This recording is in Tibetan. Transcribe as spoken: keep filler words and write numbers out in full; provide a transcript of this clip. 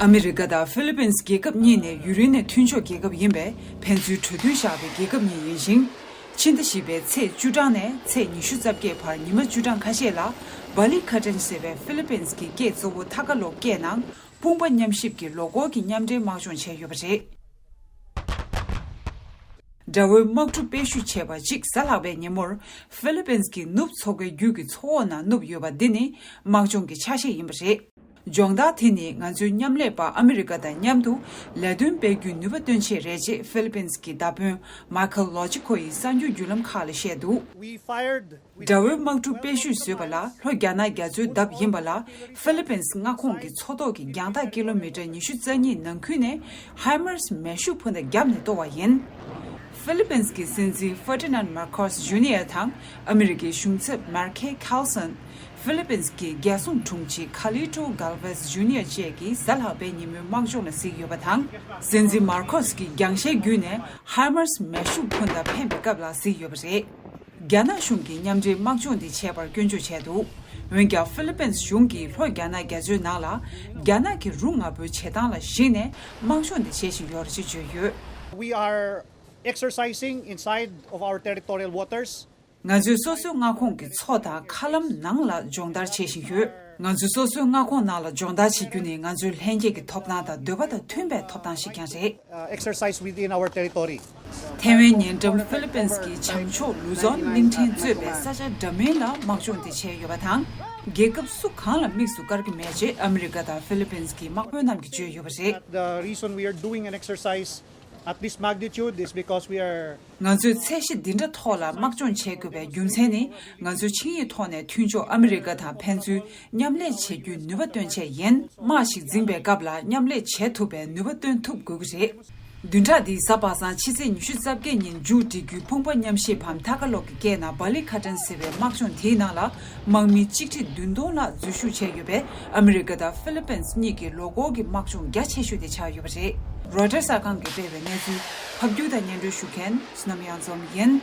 ཨ་མི་རི་ཀ་དང་ཧྥི་ལི་པིན་སི་རྒྱལ་ཁབ་གཉིས་ནི་ཡུན་རིང་ནས་མཐུན་ཕྱོགས་རྒྱལ་ཁབ་ཡིན་པས། ཕན་ཚུན་གྲོས་མཐུན་བཞག་པའི་རྒྱལ་ཁབ་གཉིས་ཡིན་ཞིང་། ཕྱི་ཟླ་བཞི་པའི་ཚེས་བཅུ་གྲངས་ནས་ཚེས་ཉི་ཤུ་རྩ་བརྒྱད་བར་ཉི་མ་བཅུ་གྲངས་ཁ་ཤས་ལ། སྦ་ལི་ཁ་ཏན་ཟེར་བའི་ཧྥི་ལི་པིན་སི་གི་སྐད་གཙོ་བོ་ཐ་ཀ་ལོ་སྐད་ནང་། དཔུང་པ་མཉམ་གཤིབ་ཀྱི་ལོ་འཁོར་གྱི་མཉམ་འབྲེལ་དམག་སྦྱོང་བྱས་ཡོད་པ་རེད། དགྲ་བོའི་དམག་གྲུ་དཔེ་བཤུས་བྱས་པ་གཅིག་གཟའ་ལྷག་པའི་ཉིན་མོར་ཧྥི་ལི་པིན་སི་གི་ནུབ་མཚོ་ཁའི་རྒྱུད་ཀྱི་མཚོ་འོག་ནང་ནུབ་ཡོད་པ་འདི་ནི་དམག་སྦྱོང་གི་ཆ་ཤས་ཡིན་པ་རེད། སྦྱོང་བརྡར་དེ་ནི་ང་ཚོའི་མཉམ་ལས་པ་ཨ་མི་རི་ཀ་དང་མཉམ་དུ་ལས་དོན་སྤེལ་རྒྱུའི་ནུས་པ་བཏོན་ཆེད་རེད་ཅེས་ཧྥི་ལི་པིན་སི་གི་མདའ་དཔོན་མཱ་ཁལ་ལོ་ཇི་ཁོ་ཡིས་གསར་འགྱུར་བརྒྱུད་ལམ་ཁག་ལ་བཤད་འདུག We fired དགྲ་བོའི་དམག་གྲུ་དཔེ་བཤུས་བཟོས་པ་ལ་ལྷོ་རྒྱ་ནག་རྒྱ་མཚོའི་འདབས་ཡིན་པ་ལ་ཧྥི་ལི་པིན་སི་མངའ་ཁོངས་ཀྱི་མཚོ་ཐོག་གི་རྒྱང་ཐག་ཀི་ལོ་མི་ཊར་ཉི་ཤུ་རྩ་གཉིས་ནང་ཁུལ་ནས་ཧའི་མར་སི་མེ་ཤུགས་འཕུར་མདའ་བརྒྱབ་ནས་གཏོར་བ་ཡིན། ཧྥི་ལི་པིན་སི་གི་སྲིད་འཛིན་ཧྥར་ཏི་ནན་མར་ཁོ་སི་ཇུ་ནི་ཡར་དང་ཨ་མི་རི་ཀའི་གཞུང་ཚབ་མར་ཁེ་ཁལ་སོན། ཧྥི་ལི་པིན་སི་གི་རྒྱལ་སྲུང་དྲུང་ཆེ་ཁ་ལི་ཏོ་གལ་ཝེ་སི་ཇུ་ནི་ཡར་བཅས་ཀྱིས་གཟའ་ལྷག་པའི་ཉིན་མོའི་དམག་སྦྱོང་ལ་གཟིགས་ཡོད་པ་དང་། སྲིད་འཛིན་མར་ཁོ་སི་གིས་རྒྱང་ཤེལ་བརྒྱུད་ནས་ཧའི་མར་སི་མེ་ཤུགས་འཕུར་མདའ་འཕེན་པའི་སྐབས་ལ་གཟིགས་ཡོད་པ་རེད། རྒྱ་ནག་གཞུང་གིས་མཉམ་འབྲེལ་དམག་སྦྱོང་འདི་བྱས་པར་སྐྱོན་བརྗོད་བྱས་འདུག་འོན་ཀྱང་ཧྥི་ལི་པིན་སི་གཞུང་གིས་ལྷོ་རྒྱ་ནག་རྒྱ་མཚོའི་ནང་ལ་རྒྱ་ནག་གི་རུ་དམག་པོའི་བྱེད་སྟངས་ལ་གཞིགས་ནས་དམག་སྦྱོང་འདི་བྱེད་བཞིན་ཡོད་རེད་ཅེས་བརྗོད་ཡོད། We are exercising inside of our territorial waters. ང་ཚོས་སོ་སོའི་མངའ་ཁོངས་ཀྱི་མཚོ་དང་མཁའ་ལམ་ནང་ལ་སྦྱོང་བརྡར་བྱེད་བཞིན་ཡོད། ང་ཚོས་སོ་སོའི་མངའ་ཁོངས་ནང་ལ་སྦྱོང་བརྡར་བྱེད་རྒྱུ་ནི་ང་ཚོའི་ལྷན་སྐྱེས་ཀྱི་ཐོབ་ཐང་དང་འདོད་པ་དང་མཐུན་པའི་ཐོབ་ཐང་ཞིག་ཀྱང་རེད། Uh, exercise within our territory. ཐའེ་ཝན་ཉེ་འགྲམ་ཧྥི་ལི་པིན་སི་གི་བྱང་ཕྱོགས་ལུ་ཛོན་གླིང་ཕྲན་གཙོས་པའི་ས་ཆ་འདྲ་མིན་ལ་དམག་སྦྱོང་དེ་བྱས་ཡོད་པ་དང་། རྒྱལ་ཁབ་སུ་གང་ལ་དམིགས་སུ་བཀར་གྱི་མེད་ཅེས་ཨ་མི་རི་ཀ་དང་ཧྥི་ལི་པིན་སི་གི་དམག་དཔོན་རྣམས་ཀྱིས་བརྗོད་ཡོད་པ་རེད། The reason we are doing an exercise at this magnitude is because we are ང་ཚོས་ཚད་གཞི་འདི་འདྲ་ཐོག་ལ་དམག་སྦྱོང་བྱེད་དགོས་པའི་རྒྱུ་མཚན་ནི། ང་ཚོས་ཆིངས་ཡིག་ཐོག་ནས་མཐུན་ཕྱོགས་ཨ་མི་རི་ཀ་དང་ཕན་ཚུན་མཉམ་ལས་བྱེད་རྒྱུའི་ནུས་པ་བཏོན་ཆེད་ཡིན། དམག་ཞིག་འཛིང་པའི་སྐབས་ལ་མཉམ་ལས་བྱེད་ཐུབ་པའི་ནུས་པ་བཏོན་ཐུབ་དགོས་ཀྱི་རེད། བདུན་ཕྲག་འདིའི་གཟའ་པ་སངས་ཕྱི་ཚེས་ཉི་ཤུ་རྩ་བརྒྱད་ཉིན་མཇུག་སྒྲིལ་རྒྱུའི་དཔུང་པ་མཉམ་གཤིབ་བམ་ཐ་ཀ་ལོག་གི་སྐད་ནང་སྦ་ལི་ཁ་ཏན་ཟེར་བའི་དམག་སྦྱོང་དེའི་ནང་ལ། དམག་མི་གཅིག་ཁྲི་བདུན་སྟོང་ལྷག་འཛུལ་ཞུགས་བྱས་ཡོད་པས། ཨ་མི་རི་ཀ་དང་ཧྥི་ལི་པིན་སི་གཉིས་ཀྱི་ལོ་འཁོར་གྱི་དམག་སྦྱོང་རྒྱ་ཆེ་ཤོས་དེ་ཆགས་ཡོད་པ་རེད། རོའི་ཊར་གསར་ཁང་གིས་སྤེལ་བའི་གནས་ཚུལ་ཕབ་སྒྱུར་དང་སྙན་སྒྲོན་ཞུ་མཁན་བསོད་ནམས་གཡང་འཛོམས་ཡིན།